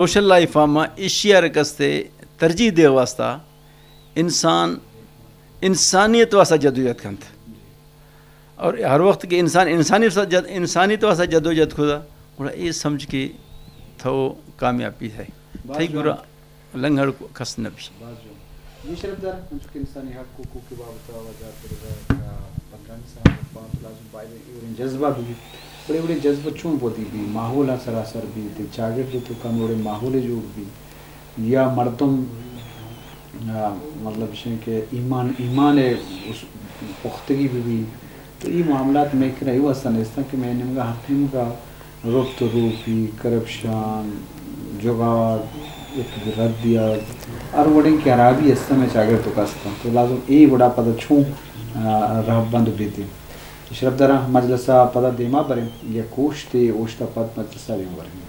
سوشل لائف ءَ ما ایشی ءَ را کستے ترجیح دے واسطہ انسان انسانیت واسطہ جدوجہد کنت۔ اور ہر وقت کہ انسان انسانیت واسطہ جد-، انسانیت واسطہ جدوجہد کھدا، گڑا اے سمجھ کہ تو کامیابی ہے۔ باز تئی جوان۔ گڑا لنگھڑ کس نہ بی۔ باز جوان۔ جی شرف دار، انچو کہ انسانی حق حقوق کے بابت وزارت وزارت پندرانی صاحب پانت لازم باید اے وڑیں جذبہ بہ بیت۔ وڑے وڑے جذبہ چون بودی بی، ماحول ءَ سراسر بی، تئی چاگرد ءِ توکا وڑے ماحولے جوڑ بی، یا مردم، آ، مطلب اش کہ ایمان، ایمان ءِ اس پختگی بہ بی، تو اے معاملات مئے کرا اے واسطہ نیستاں کہ مئے نیمگا ہر نیمگا رپت و روپی، کرپشن، جگاڑ، یک ردیگ، ہر وڑیں کہ ہرابی است مئے چاگرد ءِ توکا استاں۔ تو لازم اے وڑا پدا چون، آ، راہبند بیتیں۔ شرفداراں، مجلس ءَ پدا دیما بریں، یک اوشتے، اوشت ءَ پد مجلس ءَ دیما بریں۔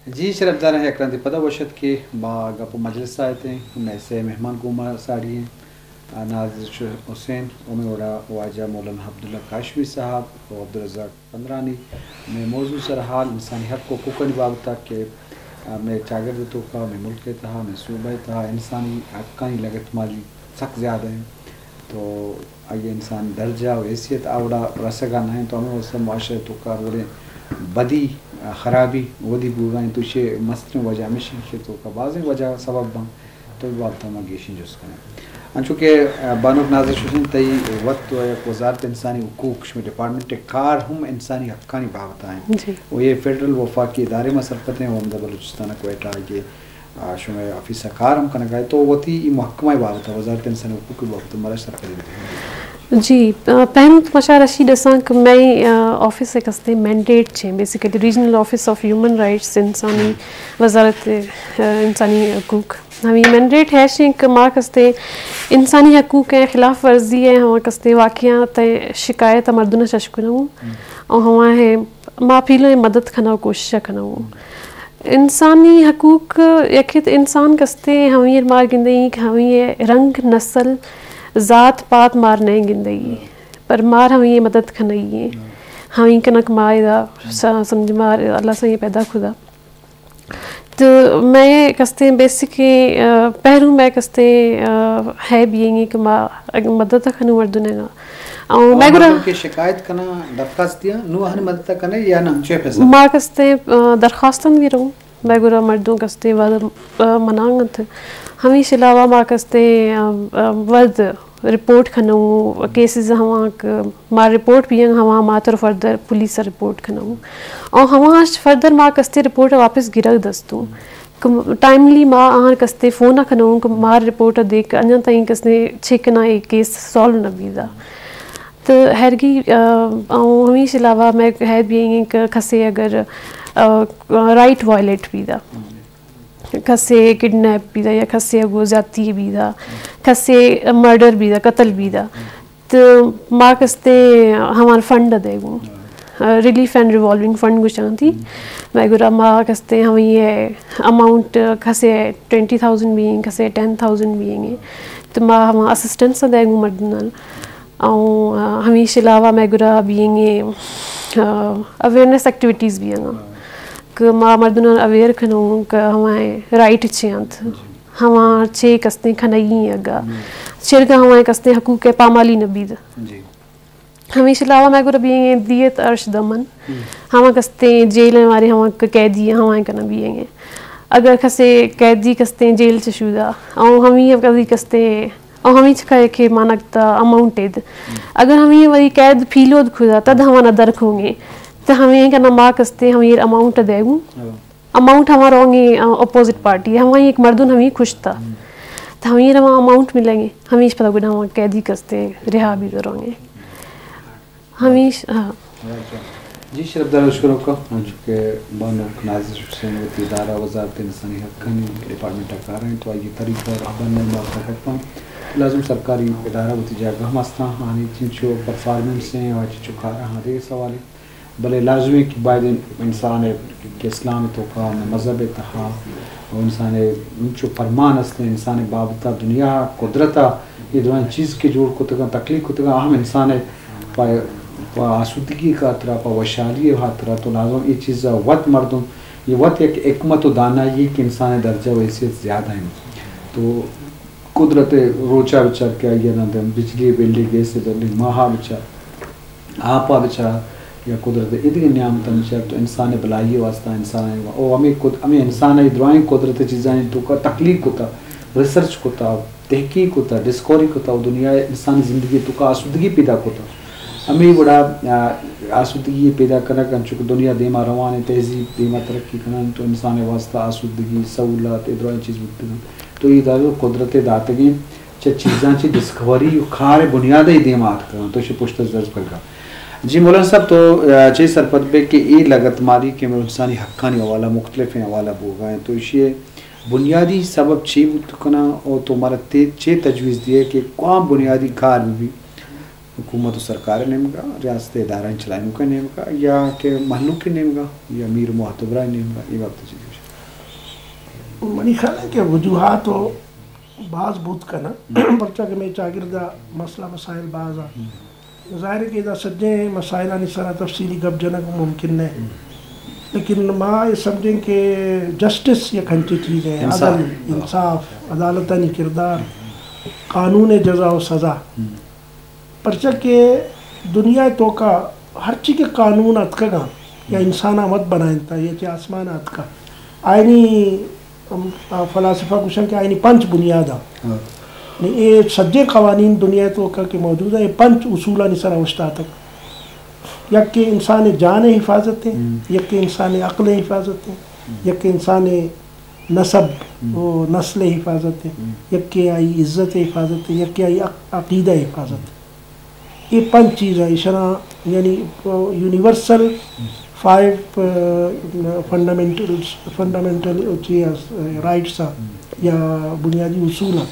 جی شرفداراں، یک رندے پدا وش اتک کہ ما گپ و مجلس ءَ اتیں، مئے سے مہمان گوں ما ساڑی ایں، آ، نازش حسین، ہمے وڑا واجہ مولانا عبداللہ کاشمی صاحب و عبدالرزاق پندرانی۔ مئے موضوع سرحال انسانی حق و حقوقانی بابت ءَ کہ، آ، مئے چاگرد ءِ توکا، مئے ملک ءِ تہا، مئے صوبہ ءِ تہا انسانی حقانی لگتمالی سک زیادہ انت۔ تو آئی ءِ انسانی درجہ و حیثیت آ وڑا رسگا نہ انت، تو ہمے واسطہ معاشرہ ءِ توکا وڑیں بدی، آ، خرابی ودی بوگا انت۔ تو ایشی مستریں وجہ ہمیش انت کہ توکا بازیں وجہ سبب باں۔ تو اے بابت ءَ ما گیشیں جست کنیں۔ انچو کہ، آ، بانک نازش حسین، تئی وت و یک وزارت انسانی حقوق، شمئے ڈپارٹمنٹ ءِ کار ہم انسانی حقانی بابت ءَ انت۔ جی۔ و اے فیڈرل وفاقی ادارے ما سرپد ایں و ہمدا بلوچستان ءَ کوئٹہ ءَ کہ، آ، شمئے آفیس ءَ کار ہم کنگا ئے۔ تو وتی اے محکمہ ءِ بابت ءَ، وزارت انسانی حقوق ءِ بابت ءَ مارا سرپدی بدئے۔ جی، آ، پہلو تو ما شا رشی ڈساں کہ مئے، آ، آفس ءِ کستے مینڈیٹ چیں، بیسیکلی ریجنل آفس آف ہیومن رائٹس، انسانی وزارت، آ، انسانی حقوق۔ ہمے مینڈیٹ ہے شیں کہ ما کستے انسانی حقوق ءِ خلاف ورزی ءِ ہما کستے واقعات ءِ شکایت ءَ مردم ءَ شش کنوں۔ ہم۔ اور ہما ہے ما پیلو مدد کنوں، کوشش کنوں۔ انسانی حقوق یکے تو انسان کستے ہمے مار گندئی کہ ہمے رنگ، نسل، ذات پات مار نہیں گندئی، پر مار ہمے مدد کنئی۔ ہمے کنک ما ادا سا-، سمجھ مار اللہ سائیں پیدا کھدا۔ تو مئے کستے بیسک، آ، پہلو مئے کستے، آ، ہے بیئیں کہ ما اگہ مدد کنوں مردم ءَ۔ او مئے گڑا مردم کہ شکایت کناں، درخواست دیاں، نوں آہانی مدد کنئے یا نہ، چے فیصلہ؟ ما کستے، آ، درخواست ہم گروں، مئے گڑا مردم کستے وھد، آ، منانگ انت۔ ہمیش علاوہ ما کستے، آ، آ، وھد رپورٹ کنوں، کیسز ہمانک ما رپورٹ بیئنگ ہما ما تر فردر پولیس ءَ رپورٹ کنوں۔ او ہماش فردر ما کستے رپورٹ واپس گرگ دستوں۔ کہ ٹائملی ما آہاں کستے فون ءَ کنوں کہ مار رپورٹ ءَ دیک انجن تائیں کستے چیک نہ اے کیس سالو نہ بیدا۔ تو ہرگی، آ، او ہمیش علاوہ مئے ہے بیئیں کہ کسے اگر، آ، رائٹ وائلیٹ بیدا، کسے کڈنیپ بیدا یا کسے اگو زیادتی بیدا، کسے مرڈر بیدا، قتل بیدا، تو ما کستے ہمان فنڈ دے گوں، ریلیف اینڈ ریوالونگ فنڈ گوشاں تھی۔ مئے گڑا ما کستے ہمیں اماؤنٹ کسے ٹوئنٹی تھاؤزنڈ بیئیں، کسے ٹین تھاؤزنڈ بیئیں گے۔ تو ما ہما اسسٹنس دے گوں مردمان۔ او ہمیش علاوہ مئے گڑا بیئیں گے، آ، اویئرنیس ایکٹیویٹیز بیئیں گا کہ ما مردمان اویئر کنوں کہ ہمائیں رائٹ چے انت، ہما چے کستیں کھنگی اگا چرگا ہمائیں کستیں حقوق پامالی نہ بیت۔ جی۔ ہمیش علاوہ مئے گڑا بیئیں گے دیت ارش دمن، ہما کستیں جیل مارے ہما قیدی ہمائیں کنا بیئیں گے۔ اگر کسے قیدی کستیں جیل چہ شودا، او ہمی کدی کستیں او ہمیں چکا کہ مانگ تا اماؤنٹ اید۔ اگر ہمیں وری قید پیلود کھدا، تد ہمانا درک ہوں گے۔ تو ہمیں کنا ما کستے ہمیں اماؤنٹ دے گوں۔ اماؤنٹ ہما رونگے، آ، اپوزٹ پارٹی، ہمیں ایک مردم ہمیں کشتا۔ تو ہمیں رما اماؤنٹ ملیں گے۔ ہمیش پدا گڑا ہما قیدی کستے رہا بھی تو رونگے۔ ہمیش، ہاں۔ جی، شرفدار، شکر ہوکا، انچو کہ بانک نازش حسین وتی ادارہ وزارت انسانی حقانی ڈپارٹمنٹ ءَ کار انت، تو آئی طریقہ رہبند ءِ بابت ءَ گپاں۔ لازم سرکاری ادارہ وتی جاگہ ہم استاں، آنی چنچو پرفارمنس ہیں، آ چنچو کار ہاں دے سوال ہے۔ بلے لازمی کہ باید انسان ء کہ اسلام ء توکا، مذہب ء تہا، و انسان ء انچو فرمان است، انسان ء بابت ء دنیا ء قدرت ء اے درائیں چیز کہ جوڑ کتگاں، تخلیق کتگاں، اہم انسان ء پہ، پہ آسودگی ء خاطر ء، پہ وشحالی ء خاطر ء، تو لازم اے چیز ء وت مردم، اے وت یک حکمت و دانائی کہ انسان ء درجہ و حیثیت زیادہ انت۔ تو قدرت ء روچ ء بچار کہ آئی ء نہ دم بجلی ء بل ء، گیس ء بل ء، ماہ ء بچار، آپ ء بچار، یا قدرت ء ایدگہ نعمتاں بچار، تو انسان ء بلائی ء واسطہ انسان ء، او ہمے قد-، ہمے انسان ء درائیں قدرت ء چیزانی توکا تخلیق کتا، ریسرچ کتا، تحقیق کتا، ڈسکوری کتا، و دنیا ء انسانی زندگی ء توکا آسودگی پیدا کتا۔ ہمے وڑا، آ، آسودگی پیدا کنگ، انچو کہ دنیا دیما روان ء، تہذیب دیما ترقی کنان، تو انسان ء واسطہ آسودگی، سہولت، اے درائیں چیز بوتگ انت۔ تو اے دادا قدرت ء داتگیں چہ چیزاں چہ ڈسکوری و کار ء بنیاد ء اے دیما آتکگ انت، تو ایشی پشت ء زرز کلگا۔ جی مولانا صاحب، تو، آ، چے سرپد بے کہ اے لگت ماری کہ انسانی حقانی حوالہ، مختلفیں حوالہ بوگا انت، تو ایشی بنیادی سبب چے بوت کناں، او تو مارا تے-، چے تجویز دیئے کہ کام بنیادی کار بہ بی حکومت و سرکار نیمگا، ریاست ادارہ چلائینوک نیمگا، یا کہ مہلوک نیمگا، یا میر معتبرہ نیمگا، اے بابت چیز گوشے؟ منی خیال ہے کہ وجوہات و باز بوت کناں، پرچا کہ مئے چاگرد ء مسئلہ مسائل باز آں۔ ظاہر ہے کہ ادا سجیں مسائلانی سرا تفصیلی گپ جنگ ممکن نہ، لیکن ما اے سمجھیں کہ جسٹس یک انچیں چیز ہے، انصاف۔ عدل، انصاف، عدالتانی کردار، قانون جزا و سزا۔ پرچا کہ دنیا ء توکا ہرچی کہ قانون اتکگاں یا انسان ء وت بنائینتا یا چہ آسمان ء اتکا، آئینی، ام، آ، فلاسفہ گوشن کہ آئینی پنچ بنیاد آں۔ نی اے سجے قوانین دنیا ء توکا کہ موجود ہیں، اے پنچ اصولانی سرا اوشتاتگ۔ یکے انسان ء جان ء حفاظت ہے، یکے انسان ء عقل ء حفاظت ہے، یکے انسان ء نسب و نسل ء حفاظت ء، یکے آئی عزت ء حفاظت ء، یکے آئی عق-، عقیدہ ء حفاظت ء۔ اے پنچ چیز ء ایشاں یعنی یونیورسل فائیو، آ، فنڈامنٹل، فنڈامنٹل چی ء، رائٹس ء یا بنیادی اصول ء۔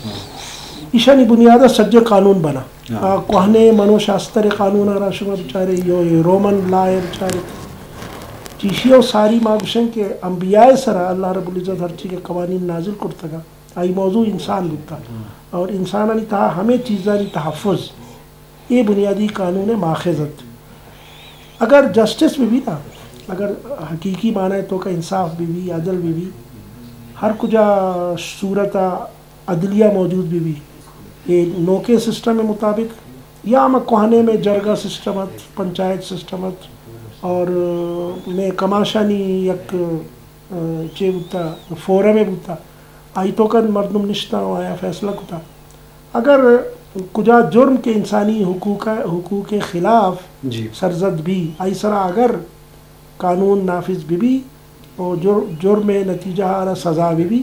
ایشانی بنیاد ء سجے قانون بنا۔ آ، کوہنیں منو شاستر قانون ء را شما بچارے، یو، یو رومن لا ء بچارے۔ چیشی ء ساری ما گوشن کہ انبیاء ء سرا اللہ رب العزت ہرچی کہ قوانین نازل کرتگا، آئی موضوع انسان بوتا۔ اور انسانانی تہا ہمیں چیزانی تحفظ، اے بنیادی قانون ماخذ ات۔ اگر جسٹس بہ بی نا، اگر حقیقی معنی توکا انصاف بہ بی، عدل بہ بی، ہر کجا صورت عدلیہ موجود بہ بی، اے نوکیں سسٹم مطابق یا ہما کوہنیں میں جرگہ سسٹم ات، پنچایت سسٹم ات، اور میں کماشانی یک، آ، چے بوتا، فورم بوتا، آئی توکا مردم نشتا و آیا فیصلہ کتا۔ اگر کجا جرم کے انسانی حقوق، حقوق خلاف جی۔ سرزد بی، آئی سرا اگر قانون نافذ بہ بی، و جر-، جرم ء نتیجہ ء را سزا بہ بی۔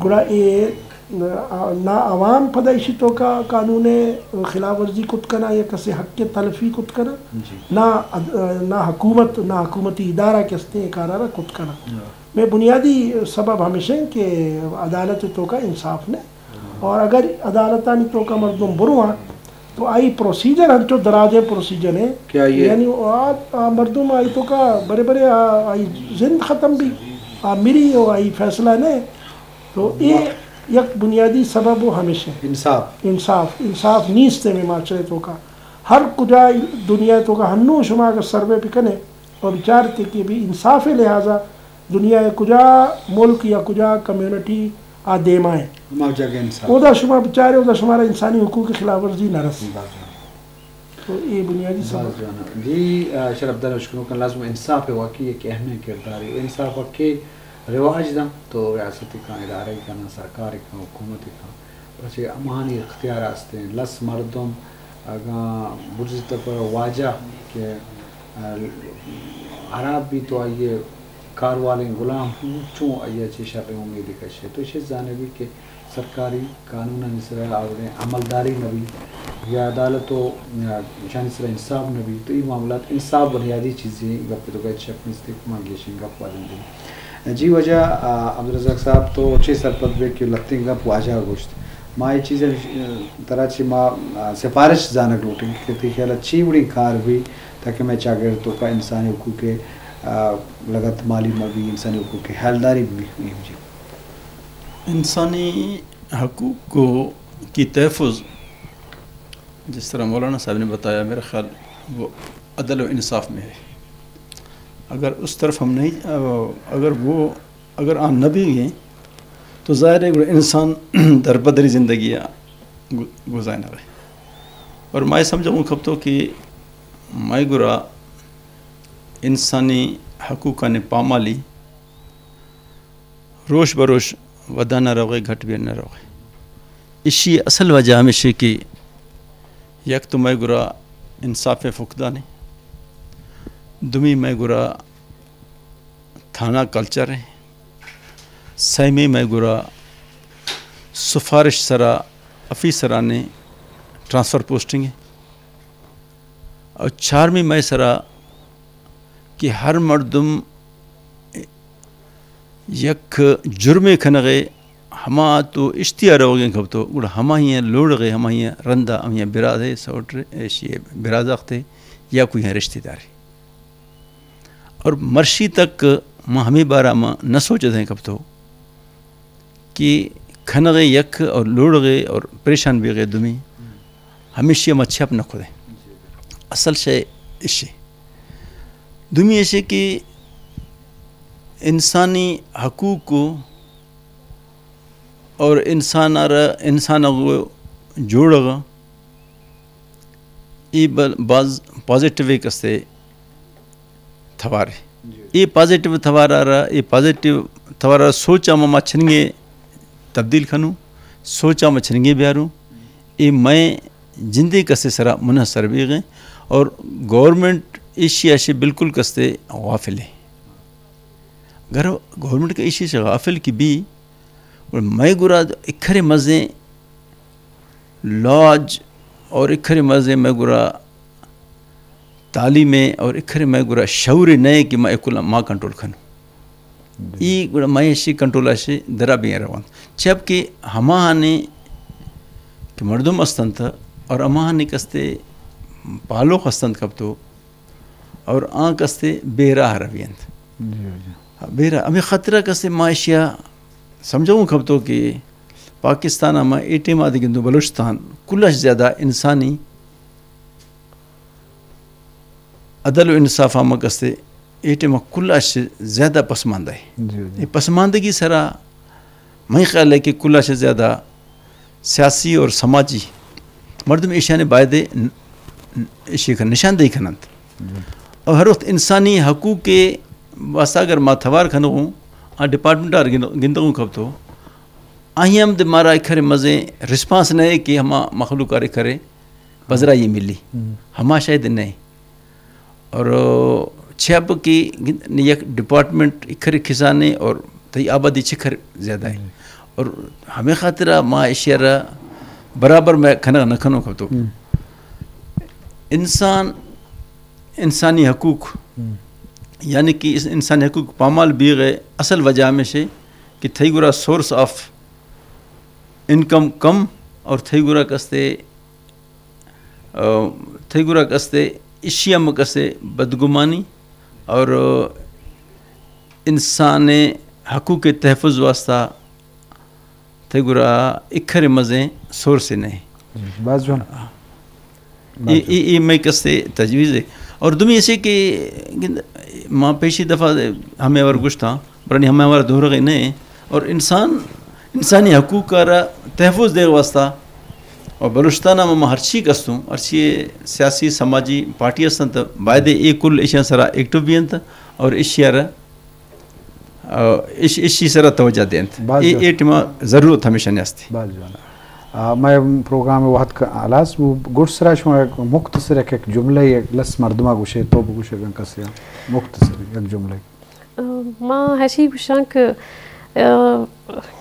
گڑا اے نا-، نا عوام پدا ایشی توکا قانون ء خلاف ورزی کت کنا یا کسی حق ء تلفی کت کنا، جی۔ نا عد-، نا حکومت، نا حکومتی ادارہ کستے اے کارا را کت کنا۔ ہاں۔ میں بنیادی سبب ہمیشہ کہ عدالت توکا انصاف نے اور اگر عدالتانی توکا مردم برواں تو آئی پروسیجر ہنچو دراجیں پروسیجر ہیں کہ آئی یعنی آ، آ مردم آئی توکا برے برے آ، آئی زند ختم بی، آ مری و آئی فیصلہ نے۔ تو اے یک بنیادی سبب و ہمیش ہے۔ انصاف۔ انصاف، انصاف نیست ہے میں معاشرے توکا۔ ہر کجا دنیا توکا ہنو شما اگر سروے بکنے، و بچارتے کہ بھی انصاف لحاظا دنیا ء کجا ملک یا کجا کمیونٹی آ دیما ہے۔ ہما جگہ انصاف۔ اودا شما بچارے، اودا شمارا انسانی حقوق خلاف ورزی نہ رسی۔ باز جوان۔ تو اے بنیادی سبب۔ باز جوان۔ جی، آ، شرف دار اشکنوکاں لازم انصاف واقعی ایک اہم کردار ہے۔ انصاف کے رواج داں تو ریاست کا، ادارہ کا، سرکار کا، حکومت کا۔ پرچے ہماہانی اختیار است انت۔ لس مردم اگاں برزیت پر واجہ کہ، آ، ہراب بیت تو آئی کاروالیں غلام ہوں چوں آئی چے شریں امیدے کشے۔ تو ایشی زانگی کہ سرکاری قانونانی سرا آوڑیں عملداری نہ بیت یا عدالت و، آ، ایشانی سرا انصاف نہ بیت تو اے معاملات انصاف بنیادی چیزیں گپ تو گچ شک نیست کہ ما گیشیں گپ ودن دیں۔ جی واجہ، آ، عبدالرزاق صاحب تو چے سرپد بے کہ لتیں گپ واجہ گوشت۔ ما اے چیز ءَ ترا چہ ما، آ، سفارش زانگ لوٹیں کہ تئی خیال ءَ چی وڑیں کار بی تاکہ مئے چاگرد توکا انسانی حقوق ءِ، آ، لگت مالی مہ بی، انسانی حقوق ءِ ہیالداری بہ بی؟ جی۔ انسانی حقوق کو، کی تحفظ، جس طرح مولانا صاحب نے بتایا، میرا خیال وہ عدل و انصاف میں ہے۔ اگر اس طرف ہم نہیں، اگر وہ، اگر آ نہ بیگیں تو ظاہر ہے گڑا انسان دربدری زندگی ءَ گزائینگ ءَ۔ اور مئے سمجھگوں کپتو کہ مئے گڑا انسانی حقوقانی پامالی روش بہ روش ودان نہ روغے، گھٹ بیر نہ روغے۔ اشی اصل وجہ ہمیشی کہ یک تو مئے گڑا انصاف فقدان ہے، دومی مئے گڑا تھانہ کلچر ہے، سیمی مئے گڑا سفارش سرا آفیسرانی ٹرانسفر پوسٹنگ ہے، اور چارمی مئے سرا کہ ہر مردم یک جرمے کنغے، ہما تو اشتیا روگیں کپتو، گڑا ہماہی لوڑغے، ہماہی رندا، ہماہی برازے، سوٹرے، ایشی برازاختے یا کوئی رشتہ دارے۔ اور مرشی تک ما ہمیں بارہ ما نہ سوچ دیں کپتو کہ کھنغے یک اور لوڑغے اور پریشان بیغے دومی، ہمیشی ما چھپ نہ کھدیں۔ اصل شے اشی۔ دومی اشی کہ انسانی حقوق کو اور انسان آرا، انسان کو جوڑغا، ای بل-، باز پازیٹیو ایک استے تھوارے۔ جی۔ ای پازیٹیو تھوارا را، ای پازیٹیو تھوارا سوچا ما، ما چھنگے تبدیل کھنو، سوچا ما چھنگے بیارو، ای مئے جندے کسے سرا منحصر بیغیں اور گورنمنٹ ایشی آشی بالکل کستے غافل ہے۔ اگر گورنمنٹ کا ایشی سے غافل کی بھی، اور مئے گرا اکھرے مزے لاج اور اکھرے مزے مئے گرا تعلیم ہے اور اکھرے مئے گرا شعور نئے کہ ما اکل ما کنٹرول کھنو۔ ای گڑا مئے اشی کنٹرول اشی درا بھی روان۔ چپ کہ ہما نے کہ مردم استنت اور ہما نے کستے پالوخ استنت کپتو اور آنک استے بے راہ روی انت۔ جی، جی۔ بے راہ، ہمیں خطرہ کستے ما اشیا سمجھوں کھبتو کہ پاکستان ہم اے ٹیم آدے گندو بلوچستان کلش زیادہ انسانی عدل و انصاف ہم کستے اے ٹیم کلش زیادہ پسماندہ ہے۔ جی، جی۔ یہ پسماندگی سرا مئے خیال ہے کہ کل ءَ چہ زیادہ سیاسی اور سماجی مردم ایشانی بایدے ن-، ن-، ایشی کا نشاندہی کننت۔ جی۔ اور ہر وقت انسانی حقوق کے واسطہ اگر ما تھوار کھنو ہوں، آ ڈپارٹمنٹ آر گندگوں کھبتو، آہی ہم دے مارا اکھرے مزے رسپانس نہ ہے کہ ہما مخلوق آرے کھرے پذرائی ملی۔ ہم۔ ہما شاید نہ ہے۔ اور چہ اب کہ گند-، یک ڈپارٹمنٹ اکھر کسانے اور تئی آبادی چکھر زیادہ ہے۔ ہم۔ اور ہمیں خاطر ما اشیارا برابر میں کھنگ نہ کھنو کھتو۔ ہم۔ انسان، انسانی حقوق، ہم۔ یعنی کہ اس انسانی حقوق پامال بیغ اصل وجہ ہمیشہ کہ تھئی گرا سورس آف انکم کم اور تھئی گرا کستے آ، تھئی گرا کستے اشی ہم کسے بدگمانی اور انسان حقوق تحفظ واسطہ تھئی گرا اکھرے مزے سورس نہیں۔ جی، باز جوان۔ ای، ای، ای مئے کستے تجویز ہے۔ اور دومی ایسے کہ ما پیشی دفعہ ہمیں اور گشتاں، برانی ہمیں ہمارا دورگے نہ ہے۔ اور انسان، انسانی حقوق کا را تحفظ دے واسطہ اور بلوچستان ہم ہم ہرچی کستوں، ہرچی سیاسی، سماجی پارٹی ہستن تو باید اے کل ایشیاں سرا ایکٹیو بینت اور ایشی را، آ، ایش-، ایشی سرا توجہ دینت۔ باز اے، جوان۔ اے ٹیما ضرورت ہمیشہ نے ہستی۔ باز جوان۔ آ، مئے پروگرام وقت کا ہلاس بو، گڈ سرا شما یک مختصر یک، یک جملہ یک لس مردمہ گوشے تو بگوشے گن کسے مختصر یک جملہ۔ ما ہشی گوشاں کہ، آ،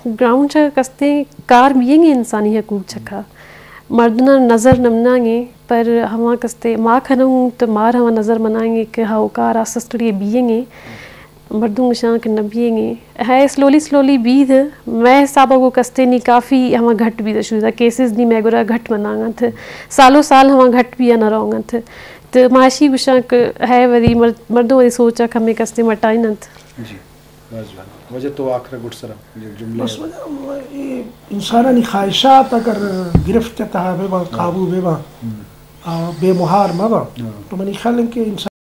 گراؤنڈ چہ کستے کار بیئیں انسانی حقوق چکا۔ مردنا نظر نمنانگیں، پر ہما کستے ما کھنوں تو مار ہما نظر منانگیں کہ ہاو کار آسس کڑی بیئیں۔ مردم گشاں کہ نہ بیگ ایں۔ ہے سلولی سلولی بیت، مئے حساب ءَ گوں کستیں نی کافی ہما گھٹ بیت، شدہ کیسز نی مئے گورا گھٹ مناں انت۔ سالو سال ہما گھٹ بی ءَ نہ روگ انت۔ تو ما اشی گشاں کہ ہے وری مر-، مردم وری سوچ ءَ کمے کستیں مٹائین انت۔ جی، باز جوان۔ واجہ تو آخر گڈ سرا یک جملہ۔ بس واجہ، اے انسانانی خواہشات اگر گرفت ءِ تہا بہ باں، ہاں۔ قابو بہ باں، ہم۔ آ، بے مہار مہ باں، ہاں۔ تو منی خیال انت کہ انسان